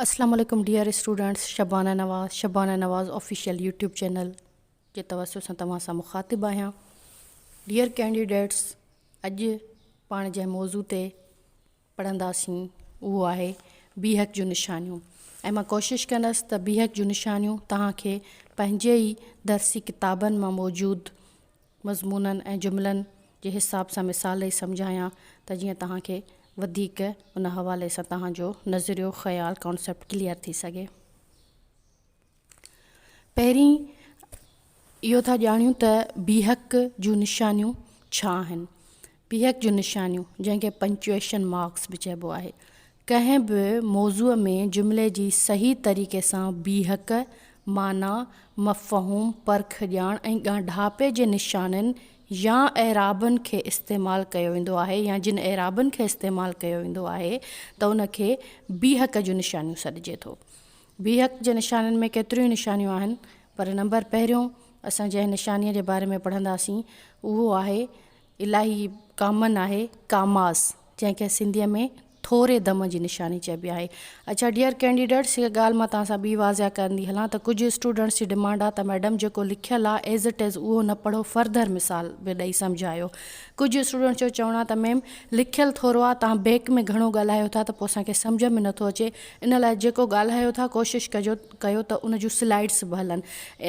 اسلام عليڪم dear students Shabana Nawaz Shabana Nawaz official YouTube channel جي توسط سان توهان سان مخاطب آهيان ڊيئر ڪينڊيڊيٽس اڄ پاڻ جنهن موضوع تي پڙهنداسين اهو آهي بيهڪ جون نشانيون ۽ مان ڪوشش ڪندس ته بيهڪ جون نشانيون توهان کي پنهنجي ئي درسي ڪتابن مان موجود مضمونن ۽ جملن جي حساب سان مثال ڏئي سمجهايان ته جيئن توهان کي وڌيڪ ان حوالي سان توهان جو نظريو، خيال، ڪانسيپٽ ڪليئر ٿي سگهي. پهرين اهو ٿا ڄاڻيون ته بيهڪ جون نشانيون ڇا آهن. بيهڪ جون نشانيون جنهن کي پنچوئيشن مارڪس به چئبو آهي. ڪنهن به موضوع ۾ جملي جي صحيح طريقي سان بيهڪ، معنيٰ، مفهوم، پرک ڄاڻ ۽ ڳانڍاپي جي نشانين يا اعرابن کي استعمال ڪيو ويندو آهي يا جن اعرابن کي استعمال ڪيو ويندو آهي ته ان کي بيهڪ جون نشانيون سڏجي ٿو. بيهڪ جي نشانين ۾ ڪيتريون ئي نشانيون آهن پر نمبر پهريون اسان جنهن نشانيء جي باري ۾ پڙهنداسين اهو آهي الاهي ڪامن آهي ڪاماس جنهن کي سنڌيء ۾ ٿوري دم جي نشاني چئبي آهي. اڇا ڊيئر ڪينڊيڊيٽس هڪ ڳالهه مان توهان سان ٻي واضح ڪندي هلان ته ڪجهه اسٽوڊنٽس جي ڊمانڊ آهي ته ميڊم جيڪو لکيل آهي ايز it is اهو نه پڙهو فرڌر مثال به ڏئي سمجهايو ڪجهه اسٽوڊنٽس جو چوڻ آهي ته ميم لکيل ٿورو آهي توهان بيڪ ۾ گهڻو ڳالهايو ٿا ته پوء اسان کي سمجهه ۾ نٿو اچي ان لاء جيڪو ڳالهايو ٿا ڪوشش ڪجو ڪيو ته ان جون سلائيڊس به هلن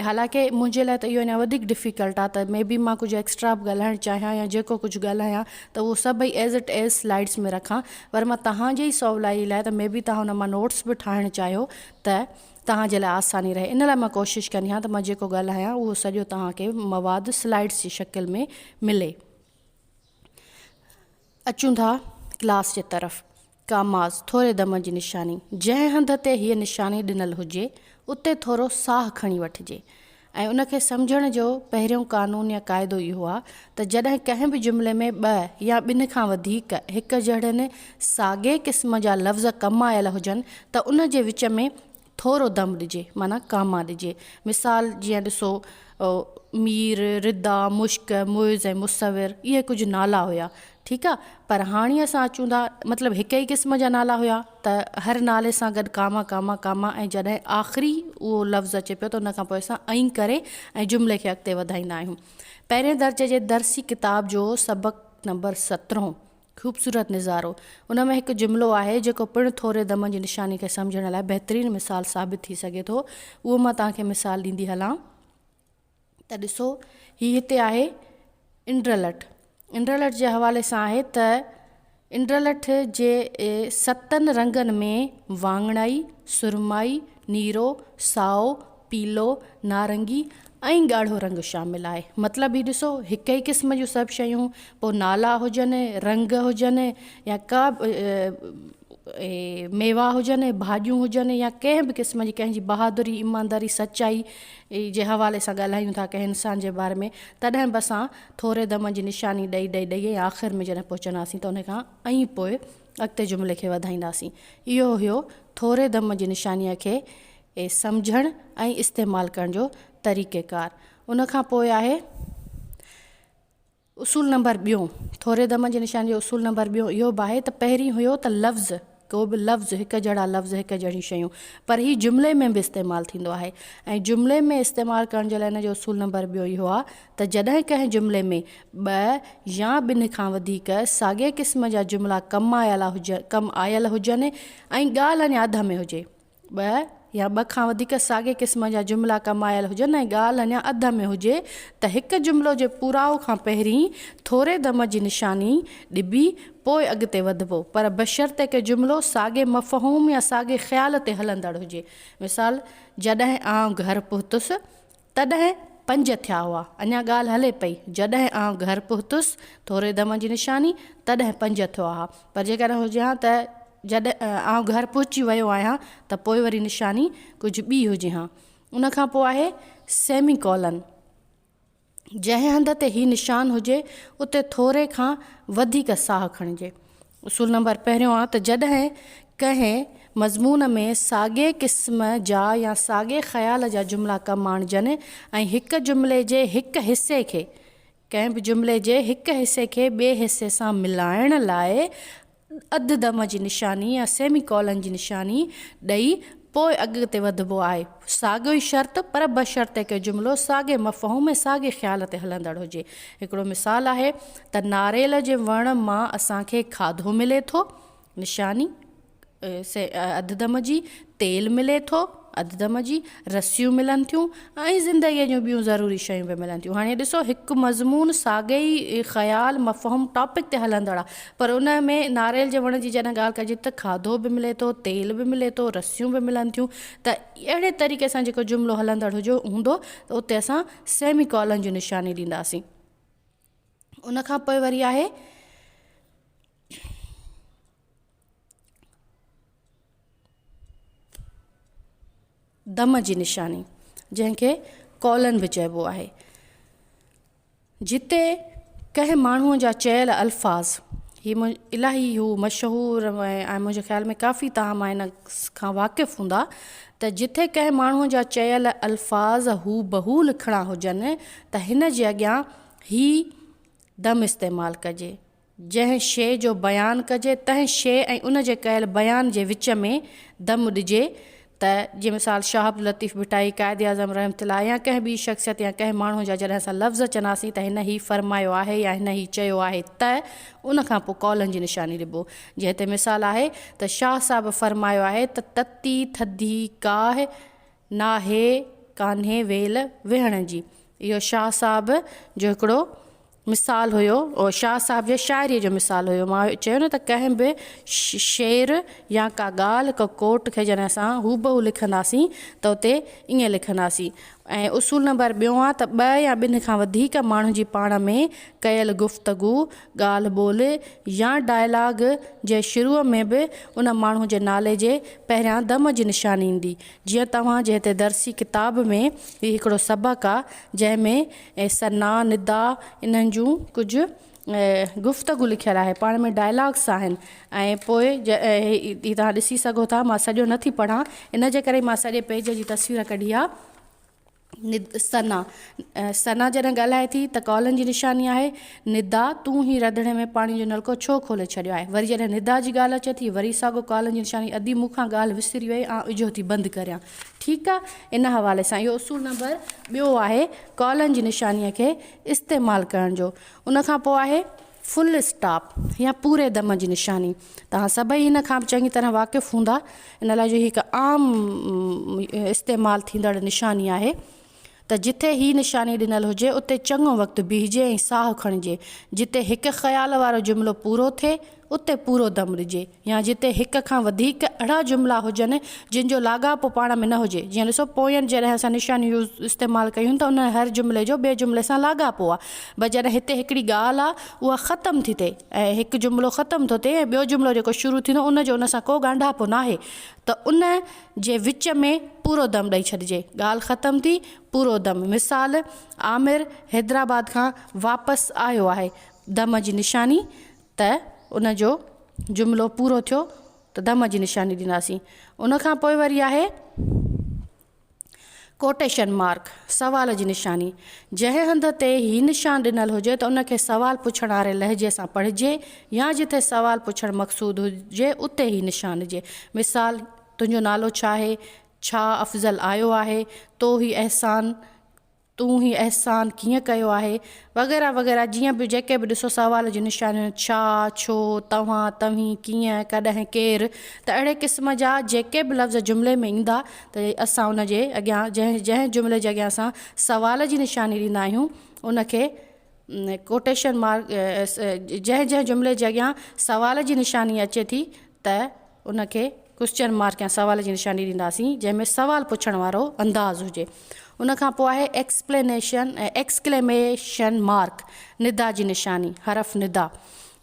حالانڪه منهنجي لاء ته اهو اڃا وڌيڪ ڊفيڪلٽ آهي ته مي بي مان ڪجهه ايڪسٽرا به ڳالهائڻ چاهيان يا جيڪو ڪجهه ڳالهايان ته اهو سڀئي ايز it is slides ۾ رکان پر مان توهان جي ئي سولائي لاء ته مي بي توهان ان مان نوٽس به ٺاهڻ چاهيو ته توهان جي لاء آساني رهي ان لاء مان ڪوشش ڪندي آهيان ته مان جيڪو ڳالهايان اهو سڄو توهان کي مواد سلائيڊس جي شڪل ۾ ملي. اچون ٿا ڪلاس جي طرف. ڪاماز، ٿوري دم جي نشاني، جنهن هنڌ تي هيء نشاني ڏنل هجي، اتي ٿورو ساهه کڻي وٺجي ۽ ان کي سمجهڻ جو پهريون قانون يا قاعدو اهو آ ته جڏهن ڪنهن به جملي ۾ ٻه يا ٻن کان وڌيڪ هڪ جهڙن ساڳئي قسم جا لفظ ڪم آيل هجن ته ان جي وچ ۾ ٿورو دم ڏجي معنيٰ ڪاما ڏجي. مثال جيئن ڏسو مير، ردا، مشڪ، معز ۽ مصور اهي ڪجهه نالا هيا ٺيڪ آ پر هاڻي اسان اچون ٿا مطلب هڪ ئي قسم جا نالا هيا ته هر نالي سان گڏ ڪاما ڪاما ڪاما ۽ جڏهن آخري اهو لفظ اچي پيو ته ان کان پوء اسان ائين ڪري ۽ جملي کي اڳتي وڌائيندا آهيون. پهرين درجي جي درسي ڪتاب جو سبق نمبر سترهون خوبصورت نظارو. ان ۾ هڪ جملو آهي جيڪو پڻ ٿوري دم جي نشاني کي سمجهڻ لاء بهترين مثال ثابت ٿي سگهي ٿو. اهو مان توهان کي مثال ڏيندي هلان ته ڏسو هي هتي آهي انڊرلٺ. انڊرلٺ جي حوالي سان آهي ته انڊرلٺ جي ستن رنگن ۾ واڱڻائي، سرمائي، نيرو، سائو، پيلو، نارنگي ۽ ڳاڙهو رنگ شامل آهي. مطلب هي ڏسو هڪ ئي قسم جون سڀ شيون، پوء نالا هجن، رنگ هجن يا ڪا به ميوا هجن، ڀاڄيون هجن يا ڪنهن به قسم جي ڪنهن جي بهادري، ايمانداري، سچائي جي حوالي سان ڳالهايون ٿا ڪنهن انسان جي باري ۾ تڏهن به اسان ٿوري دم جي نشاني ڏئي ڏئي ڏئي ۽ آخر ۾ جڏهن پهچنداسين ته ان کان ۽ پوء اڳتي جملي کي وڌائينداسين. اهو هيو ٿوري دم جي نشانيء کي سمجهڻ ۽ استعمال ڪرڻ جو طريقيڪار. ان کان پوء آهي اصول نمبر ٻيون. ٿوري دم جي نشاني جو اصول نمبر ٻيون اهو به آهي ته پهرين هيو ته لفظ، ڪو به لفظ، هڪ جهڙا لفظ، هڪ جهڙيون شيون، پر هي جملي ۾ به استعمال ٿيندو آهي ۽ جملي ۾ استعمال ڪرڻ جي لاء ان جو اصول نمبر ٻيو اهو آهي ته جڏهن ڪنهن جملي ۾ ٻه يا ٻن کان وڌيڪ ساڳئي قسم جا جملا ڪم آيل هجن ۽ ڳالهه اڃا اڌ ۾ هجي. ٻه يا ٻه کان وڌيڪ ساڳئي قسم جا جملا ڪم آيل هجن ۽ ڳالهه اڃا اڌ ۾ هجي ته هڪ جملو جي پورائو کان پهرين ٿوري دم جي نشاني ڏبي پوء اڳتي وڌبو پر بشرطيڪ جملو ساڳئي مفهوم يا ساڳئي خيال تي هلندڙ هجي. مثال، جڏهن آئون گهر پهتس تڏهن پنج ٿيا هئا. اڃا ڳالهه هلي پئي. جڏهن آئون گهر پهتس، ٿوري دم جي نشاني، تڏهن پنج ٿيا ها. پر جيڪڏهن هجي ها ته جڏهن آئون گهر پهچي ويو آهيان ته پوء وري نشاني ڪجهه ٻي هجي ها. ان کان پوء آهي سيمي ڪولن. جنهن هنڌ تي هي نشان هجي، اتي ٿوري کان وڌيڪ ساهه کڻجي. اصول نمبر پهريون آ ته جڏهن ڪنهن مضمون ۾ ساڳئي قسم جا يا ساڳئي خيال جا جملا ڪم آڻجن ۽ هڪ جملي جي هڪ حصي کي ڪنهن به جملي جي هڪ حصي کي ٻئي حصي سان ملائڻ لاء. اڌ دم جي نشاني يا سيمي ڪالن جي نشاني ڏئي پوء اڳتي وڌبو آهي. ساڳيو ئي شرط پر بشرطيڪ جملو ساڳئي مفهوم ۽ ساڳئي خيال تي هلندڙ هجي. هڪڙو مثال آهي ته ناريل جي وڻ مان اسان کي کاڌو ملي ٿو، نشاني، اڌ دم جي، تيل ملي ٿو، اڌ دم جي، رسيون ملن ٿيون ۽ زندگيء جون ٻيون ضروري شيون به ملن ٿيون. هاڻي ڏسو هڪ مضمون ساڳئي ئي خيال، مفهوم، ٽاپڪ تي هلندڙ آهي پر ان ۾ ناريل جي وڻ جي جڏهن ڳالهه ڪجي ته کاڌو به ملي ٿو، تيل به ملي ٿو، رسيون به ملن ٿيون ته اهڙي طريقي سان جيڪو جملو هلندڙ هجو هوندو ته اتي اسان سيمي ڪالن جون نشاني ڏينداسين. ان کان پوء وري آهي. دم جي نشاني، جنهن کي ڪالن به چئبو آهي. جتي ڪنهن ماڻهوء جا چيل الفاظ، هي الاهي هو مشهور ۽ منهنجي خيال ۾ ڪافي توهان مان هن کان واقف هوندا ته جتي ڪنهن ماڻهوء جا چيل الفاظ هوبهو لکڻا هجن ته هن جي اڳيان هي دم استعمال ڪجي. جنهن شيء جو بيان ڪجي، تنهن شيء ۽ ان جي ڪيل بيان جي وچ ۾ دم ڏجي ته جيئن مثال شاهه عبداللطيف ڀٽائي، قائد اعظم رحمة الله يا ڪنهن ٻي شخصيت يا ڪنهن ماڻهوء جا جڏهن اسان لفظ چنداسين ته هن هي فرمايو آهي يا هن هي چيو آهي ته ان کان پوء قولن جي نشاني ڏبو. جنهن تي مثال آهي ته شاهه صاحب فرمايو آهي ته تتي ٿڌي ڪاهه ناهي ڪانهي ويل ويهڻ جي. اهو شاهه صاحب جو هڪڙو مثال هيو، اهو شاهه صاحب جي شاعريء جو مثال هيو. مان چيو نه ته ڪنهن به شعر يا ڪا ڳالهه، ڪو ڪوٽ کي جڏهن اسان هوبهو لکنداسين ته اتي ائين لکنداسين. ۽ اصول نمبر ٻيون آ ته ٻه يا ٻن کان وڌيڪ ماڻهن جي پاڻ ۾ ڪيل گفتگو، ڳالهه ٻولهه يا ڊائلاگ جي شروع ۾ به ان ماڻهو جي نالي جي پهريان دم جي نشاني ايندي. جيئن توهان جي هتي درسي ڪتاب ۾ هي هڪڙو سبق آ جنهن ۾ ثنا، ندا انهن جون ڪجهه گفتگو لکيل آهي پاڻ ۾ ڊائلاگس آهن ۽ پوء هي توهان ڏسي سگهو ٿا مان سڄو نه ٿي پڙهان ان جي ڪري مان سڄي پيج جي تصوير ڪڍي آ. ثنا، ثنا جڏهن ڳالهائي ٿي ته ڪالن جي نشاني آهي، ندا، تون هي رڌڻي ۾ پاڻي جو نلڪو ڇو کولي ڇڏيو آهي؟ وري جڏهن ندا جي ڳالهه اچي ٿي وري ساڳو ڪالن جي نشاني، ادي مون کان ڳالهه وسري وئي آئون اجهو ٿي بند ڪريان. ٺيڪ آ، ان حوالي سان اهو اصول نمبر ٻيو آهي ڪالن جي نشاني کي استعمال ڪرڻ جو. ان کان پوء آهي فل اسٽاپ يا پوري دم جي نشاني. توهان سڀئي هن کان به چڱي طرح واقف هوندا ان لاء جو هي هڪ عام استعمال ٿيندڙ نشاني آهي ته جتي هي نشاني ڏنل هجي اتي چڱو وقت بيهجي ۽ ساهه کڻجي. جتي هڪ خيال وارو جملو پورو ٿئي اتي پورو دم ڏجي يا جتي هڪ کان وڌيڪ اهڙا جملا هجن جن جو لاڳاپو پاڻ ۾ نه هجي جيئن ڏسو پوين جڏهن اسان نشانيون يوز استعمال ڪيون ته انهن هر جملي جو ٻئي جملي سان لاڳاپو آهي بس جڏهن هتي هڪڙي ڳالهه آهي اها ختم ٿي ٿئي ۽ هڪ جملو ختم ٿو ٿئي ۽ ٻيو جملو جيڪو شروع ٿيندو ان جو ان سان ڪو ڳانڍاپو ناهي ته ان جي وچ ۾ پورو دم ڏئي ڇڏجي ڳالهه ختم ٿي پورو دم مثال عامر حيدرآباد کان واپس آيو آهي دم جي نشاني ته ان جو جملو پورو ٿيو ته دم جي نشاني ڏينداسين. ان کان پوء وري آهي ڪوٽيشن مارڪ، سوال جي نشاني. جنهن هنڌ تي هي نشان ڏنل هجي ته ان کي سوال پڇڻ واري لهجي سان پڙهجي يا جتي سوال پڇڻ مقصود هجي اتي هي نشان ڏجي. مثال، تنهنجو نالو ڇا آهي؟ ڇا افضل آيو آهي؟ تو هي احسان تون هي احسان ڪيئن ڪيو آهي؟ وغيره وغيره جيئن به جيڪي به ڏسو سوال جون نشانيون ڇا، ڇو، توهان، توهين، ڪيئن، ڪڏهن، ڪير ته اهڙي قسم جا جيڪي به لفظ جملي ۾ ايندا ته اسان ان جي اڳيان جنهن جنهن جملي جي اڳيان اسان سوال جي نشاني ڏيندا آهيون ان کي ڪوٽيشن مارڪ جنهن جنهن جملي جي اڳيان سوال جي نشاني اچي ٿي ته ان کي ڪوئسچن مارڪ يا سوال جي نشاني ڏينداسين جنهن ۾ سوال پڇڻ وارو انداز هجي. ان کان پوء آهي ايڪسپلينيشن ايڪسڪليميشن مارڪ ندا جي نشاني، حرف ندا.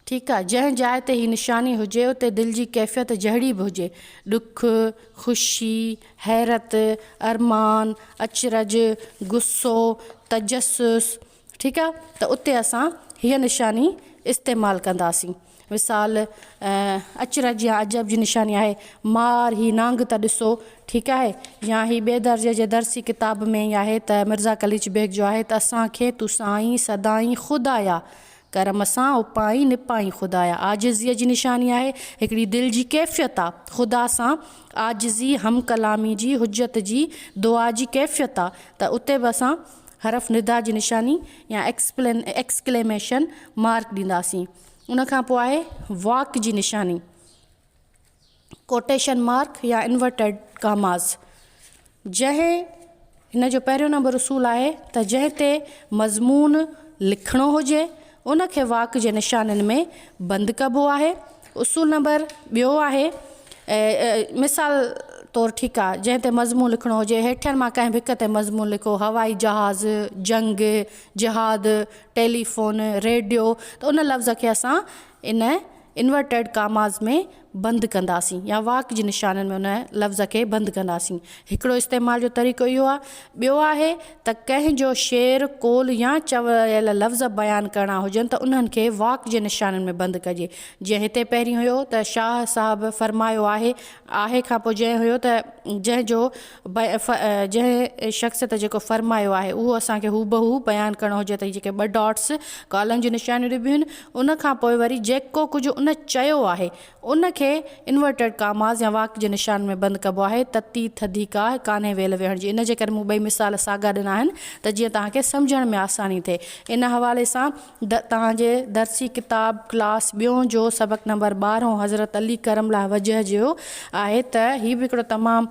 ٺيڪ آ جنهن جاء تي هي نشاني هجي اتي دل جي ڪيفيت جهڙي به هجي ڏک، خوشي، حيرت، ارمان، اچرج، غصو، تجسس، ٺيڪ آ ته اتي اسان هيء نشاني استعمال ڪنداسين. مثال، اچرج يا عجب جي نشاني آهي، مار هي نانگ ته ڏسو، ٺيڪ آهي، يا هي ٻئي درجي جي درسي ڪتاب ۾ ئي آهي ته مرزا قليچ بيگ جو آهي ته اسان کي تون سائين سدائين خدايا. ڪرم سان اپائين نپائين خدايا عاجزيء جي نشاني آهي، هڪڙي دل جي ڪيفيت آ، خدا سان عاجزي، هم ڪلامي جي، حجت جي، دعا جي ڪيفيت آ ته اتي به اسان حرف ندا جي نشاني يا ايڪسڪليميشن مارڪ ڏينداسين. ان کان پوء آهي واڪ جي نشاني. ڪوٽيشن مارڪ يا انورٽيڊ ڪاماز جنهن هن جو پهريون نمبر اصول آهي ته جنهن تي مضمون لکڻو هجي ان کي واڪ جي نشانين ۾ بند ڪبو آهي اصول نمبر ٻيو آهي مثال طور ٺيڪ آهي جنهن تي مضمون لکڻو هجي هيٺين مان ڪنهن به هڪ تي مضمون لکو هوائي جهاز جنگ جهاد ٽيليفون ريڊيو ته ان لفظ کي اسان ان انورٽيڊ ڪاماز ۾ بند ڪنداسين يا واڪ جي نشانن ۾ ان لفظ کي بند ڪنداسين. هڪڙو استعمال جو طريقو اهو آهي. ٻيو آهي ته ڪنهن جو شعر، قول يا چيل لفظ بيان ڪرڻا هجن ته انهن کي واڪ جي نشانن ۾ بند ڪجي. جيئن هتي پهرين هيو ته شاهه صاحب فرمايو آهي، آهي کان پوء جنهن هيو ته جنهن جو جنهن شخصيت جيڪو فرمايو آهي اهو اسان کي هوبهو بيان ڪرڻو هجي ته هي جيڪي ٻه ڊاٽس ڪالم جون نشانيون ڏبيون آهن ان کان پوء وري جيڪو ڪجهه ان چيو آهي ان کي انورٽيڊ ڪاماز يا واڪ جي نشان ۾ بند ڪبو آهي تتي ٿڌي ڪاهه ڪانهي ويل ويهڻ جي ان جي ڪري مون ٻئي مثال ساڳا ڏنا آهن ته جيئن توهان کي سمجهڻ ۾ آساني ٿئي ان حوالي سان توهان جي درسي ڪتاب ڪلاس ٻيون جو سبق نمبر ٻارهون حضرت علي ڪرم الله وجه جو آهي ته هي به هڪڙو تمام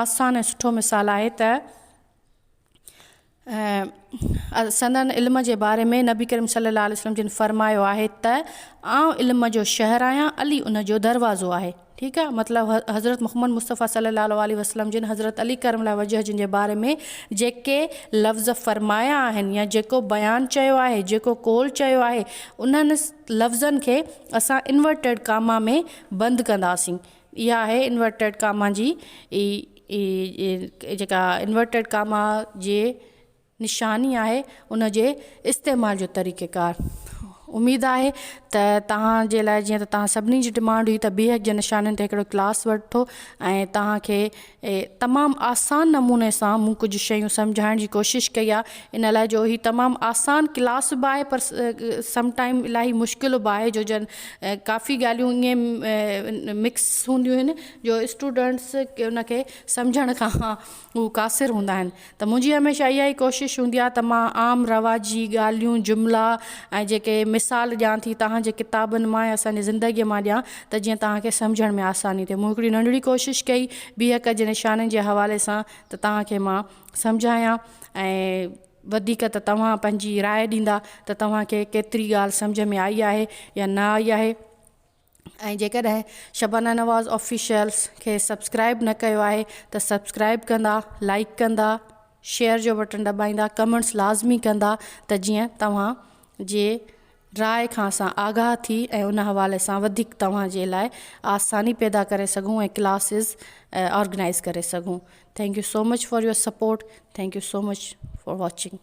آسان ۽ سٺو مثال آهي ته سندن علم جي باري ۾ نبي ڪريم صلي الله عليه وسلم جن فرمايو آهي ته آئون علم جو شهر آهيان علي ان جو دروازو آهي ٺيڪ آهي مطلب حضرت محمد مصطفيٰ صلي الله عليه وسلم جن حضرت علي ڪرم الله وجه جن جي باري ۾ جيڪي لفظ فرمايا آهن يا جيڪو بيان چيو آهي جيڪو قول چيو آهي انهن لفظن کي اسان انورٽيڊ ڪاما ۾ بند ڪنداسين اها آهي انورٽيڊ ڪاما جي جيڪا انورٽيڊ ڪاما جي نشاني آهي ان جي استعمال جو طريقيڪار اميد آهي ته توهان جي لاء جيئن ته توهان سڀني جي ڊمانڊ هئي ته بيهڪ جي نشانين تي هڪڙو ڪلاس ورتو ۽ توهان کي تمام آسان نموني سان مون ڪجهه شيون سمجهائڻ جي ڪوشش ڪئي آهي ان لاء جو هي تمام آسان ڪلاس به آهي پر سم ٽائيم الاهي مشڪل به آهي جو جن ڪافي ڳالهيون ائين مڪس هونديون آهن جو اسٽوڊنٽس ان کي سمجهڻ کان هو قاصر هوندا آهن ته منهنجي هميشه اها ئي ڪوشش هوندي آهي ته مان عام رواجي ڳالهيون جملا ۽ جيڪي مثال ڏيان ٿي توهان جي ڪتابن مان يا اسان جي زندگي مان ڏيان ته جيئن توهان کي سمجهڻ ۾ آساني ٿئي مون هڪڙي ننڍڙي ڪوشش ڪئي بيهڪ جي نشانين جي حوالي سان ته توهان کي مان سمجهايان ۽ وڌيڪ ته توهان پنهنجي راء ڏيندا ته توهان کي ڪيتري ڳالهه سمجهه ۾ آئي آهي يا نه آئي آهي ۽ جيڪڏهن شبانه نواز آفيشلس کي سبسڪرائب نه ڪيو آهي ته سبسڪرائب ڪندا لائڪ ڪندا شيئر جو بٽن دٻائيندا ڪمينٽس لازمي ڪندا ته جيئن توهان جي راء کان اسان آگاهه ٿي ۽ ان حوالي سان وڌيڪ توهان جي لاء آساني پيدا ڪري سگهون ۽ ڪلاسز آرگنائز ڪري سگهون thank you so much for your support thank you so much for watching.